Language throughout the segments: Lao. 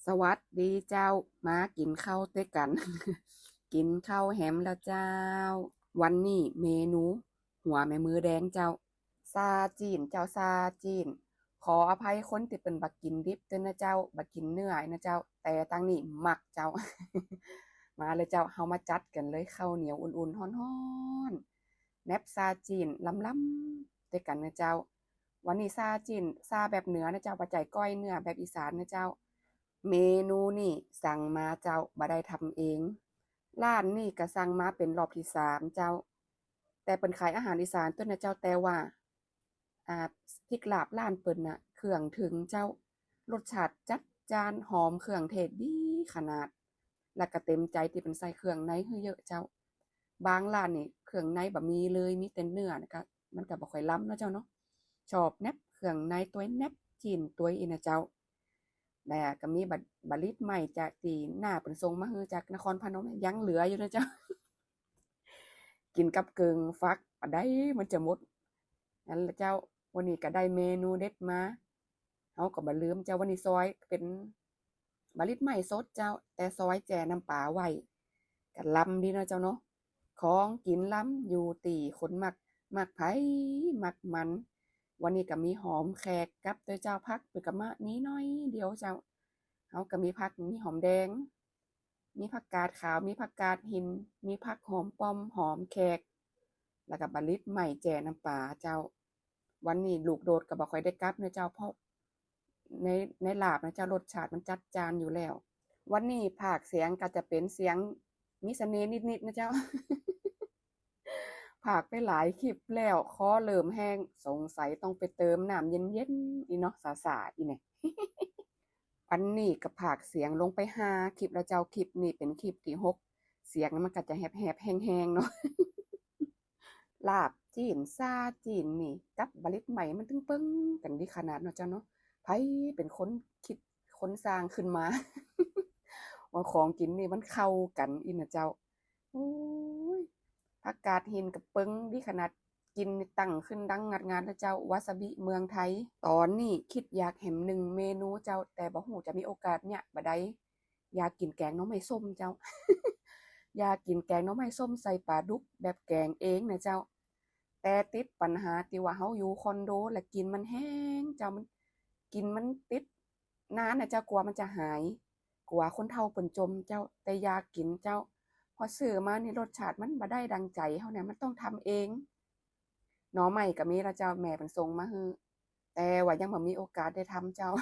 ສະຫວັດດີເຈົ້າ, ມາກິນເຂົ້າດ້ວຍກັນ. ກິນເຂົ້າແຮມແລ້ວເຈົ້າ. ວັນນີ້ເມນູຫົວແມ່ມືແດງເຈົ້າ. ຊາຈີນເຈົ້າ, ຊາຈີນ. ຂໍອະໄພຄົນທີ່ເພິ່ນບໍ່ກິນດິບເດີນະເຈົ້າ, ບໍ່ກິນເນື້ອນະເຈົ້າ, ແຕ່ທາງນີ້ມັກເຈົ້າ. ມາເລີຍເຈົ້າ, ເຮົາມາຈັດກັນເລີຍ, ເຂົ້າໜຽວອຸ່ນໆ ຮ້ອນໆ ແໜບຊາຈີນລຳໆ ດ້ວຍກັນນະເຈົ້າ. ວັນນີ້ຊາຈີນ, ຊາແບບເໜືອນະເຈົ້າ, ບໍ່ໃຈກ້ອຍເນື້ອແບບອີສານນະເຈົ້າ. ເມນູນີ້ສັ່ງມາເຈົ້າ, ບໍ່ໄດ້ທຳເອງ. ຮ້ານນີ້ກໍສັ່ງມາເປັນລອບທີສາມເຈົ້າ, ແຕ່ເພິ່ນຂາຍອາຫານອີສານຕົວະນະເຈົ້າ, ແຕ່ວ່າ ອ່າ ພິກລາບຮ້ານເພິ່ນນະ ເຄື່ອງເຖິງເຈົ້າ, ລົດຊາດຈັດຈ້ານ, ຫອມເຄື່ອງເທດດີຂະໜາດ, ແລ້ວກໍເຕັມໃຈທີ່ເພິ່ນໃສ່ເຄື່ອງໃນໃຫ້ເຍີະເຈົ້າ. ບາງຮ້ານນີ້ເຄື່ອງໃນບໍ່ມີເລີຍ, ມີແຕ່ເນື້ອ, ແລ້ວກໍມັນກໍບໍ່ຄ່ອຍລຳເນາະເຈົ້າເນາະ. ຊອບແໜບເຄື່ອງໃນ, ຕົວແໜບ, ຊີ້ນ, ຕົວອີ່ນະເຈົ້າ. ແລ້ວກໍມີບະ ບະລິດໄມ້ຈາກທີ່ນ້າເພິ່ນສົ່ງມາໃຫ້ຈາກນະຄອນພະນົມ ຍັງເຫຼືອຢູ່ນະເຈົ້າ. ກິນກັບເກິ່ງຟັກ ອັນໃດມັນຈະໝົດ. ນັ້ນລະເຈົ້າ, ວັນນີ້ກໍໄດ້ເມນູເດັດມາ, ເຮົາກໍບໍ່ລືມເຈົ້າ. ວັນນີ້ຊອຍເປັນບະລິດໄມ້ສົດເຈົ້າ, ແຕ່ຊອຍແຈ່ນ້ຳປາໄວ້, ກໍລຳດີເນາະເຈົ້າເນາະ. ຂອງກິນລຳຢູ່ທີ່ຄົນມັກ, ມັກໃຜມັກມັນ. ວັນນີ້ກໍມີຫອມແຂກກັບດ້ວຍເຈົ້າ, ຜັກເພິ່ນກໍມາມີໜ້ອຍດຽວເຈົ້າ. ເຮົາກໍມີຜັກ, ມີຫອມແດງ, ມີຜັກກາດຂາວ, ມີຜັກກາດຫີນ, ມີຜັກຫອມປ້ອມ, ຫອມແຂກ, ແລ້ວກໍບະລິດໄມ້ແຈ່ນ້ຳປາເຈົ້າ. ວັນນີ້ລູກໂດດກໍບໍ່ຄ່ອຍໄດ້ກັບນະເຈົ້າ, ເພາະໃນ, ໃນລາບນະເຈົ້າ, ລົດຊາດມັນຈັດຈ້ານຢູ່ແລ້ວ. ວັນນີ້ພາກສຽງກໍຈະເປັນສຽງມີສະເໜ່ນິດໆນະເຈົ້າ. ພາກໄປຫຼາຍຄລິບແລ້ວ, ຄໍເລີ່ມແຫ້ງ, ສົງໄສຕ້ອງໄປເຕີມນ້ຳເຢັນໆອີເນາະ, ສາໆອີແນ່. ອັນນີ້ກໍພາກສຽງລົງໄປຫ້າຄລິບແລ້ວເຈົ້າ, ຄລິບນີ້ເປັນຄລິບທີຫົກ, ສຽງມັນກໍຈະແຫບໆແຫ້ງໆເນາະ. ລາບຈີນ, ຊາຈີນນີ້ກັບບະລິດໄມ້ ມັນເຖິງເບິ່ງກັນດີຂະໜາດເນາະເຈົ້າເນາະ. ໃຜເປັນຄົນຄິດ ຄົນສ້າງຂຶ້ນມາ ວ່າຂອງກິນນີ້ມັນເຂົ້າກັນອີ່ນະເຈົ້າ. ໂອ້ຍ ຜັກກາດຫີນກໍເບິ່ງດີຂະໜາດ, ກິ່ນນີ້ຕັ້ງຂຶ້ນດັງງາດໆເລີຍເຈົ້າ, ວາຊາບິເມືອງໄທ. ຕອນນີ້ຄິດຢາກແຮມໜຶ່ງເມນູເຈົ້າ, ແຕ່ບໍ່ຮູ້ຈະມີໂອກາດຍາມໃດ. ຢາກກິນແກງໜໍ່ໄມ້ສົ້ມເຈົ້າ, ຢາກກິນແກງໜໍ່ໄມ້ສົ້ມໃສ່ປາດຸກແບບແກງເອງນະເຈົ້າ. ແຕ່ຕິດບັນຫາທີ່ວ່າເຮົາຢູ່ຄອນໂດ ແລະ ກິ່ນມັນແຮງເຈົ້າ, ມັນ ກິ່ນມັນຕິດນານນະເຈົ້າ, ກວ່າມັນຈະຫາຍ, ກວ່າຄົນເຖົ້າເພິ່ນຈົ່ມເຈົ້າ, ແຕ່ຢາກກິນເຈົ້າ. ພໍຊື້ມານີ້ລົດຊາດມັນບໍ່ໄດ້ດັ່ງໃຈເຮົານະ, ມັນຕ້ອງທຳເອງ. ໜໍ່ໄມ້ກໍມີລະເຈົ້າ, ແມ່ເພິ່ນສົ່ງມາໃຫ້, ແຕ່ວ່າຍັງບໍ່ມີໂອກາດໄດ້ທຳເຈົ້າ.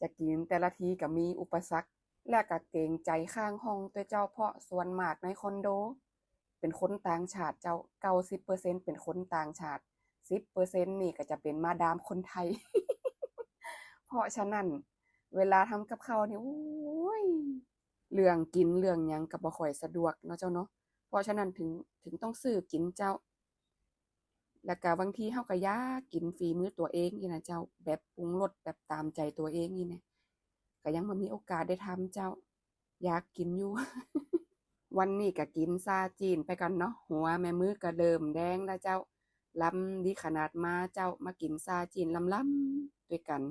ຈະກິນແຕ່ລະທີກໍມີອຸປະສັກ ແລະກໍເກງໃຈຂ້າງຫ້ອງຕົວະເຈົ້າ, ເພາະສ່ວນມາກໃນຄອນໂດເປັນຄົນຕ່າງຊາດເຈົ້າ, ເກົ້າສິບເປີເຊັນເປັນຄົນຕ່າງຊາດ, ສິບເປີເຊັນນີ້ກໍຈະເປັນມາດາມຄົນໄທ. ເພາະສະນັ້ນ ເວລາທຳກັບເຂົ້ານີ້ ໂອ້ຍ ເລື່ອງກິນເລື່ອງຫຍັງກໍບໍ່ຄ່ອຍສະດວກເນາະເຈົ້າເນາະ, ເພາະສະນັ້ນເຖິງ, ເຖິງຕ້ອງຊື້ກິນເຈົ້າ. ແລ້ວກະບາງທີເຮົາກະຢາກກິນຝີມືຕົວເອງນີ້ນະເຈົ້າ, ແບບປຸງລົດແບບຕາມໃຈຕົວເອງນີ້ນະ, ກະຍັງບໍ່ມີໂອກາດໄດ້ທຳເຈົ້າ, ຢາກກິນຢູ່. ວັນນີ້ກະກິນຊາຈີນໄປກ່ອນເນາະ, ຫົວແມ່ມືກະເລີ່ມແດງແລ້ວເຈົ້າ, ລຳດີຂະໜາດມາເຈົ້າ, ມາກິນຊາຈີນລຳໆດ້ວຍກັນ.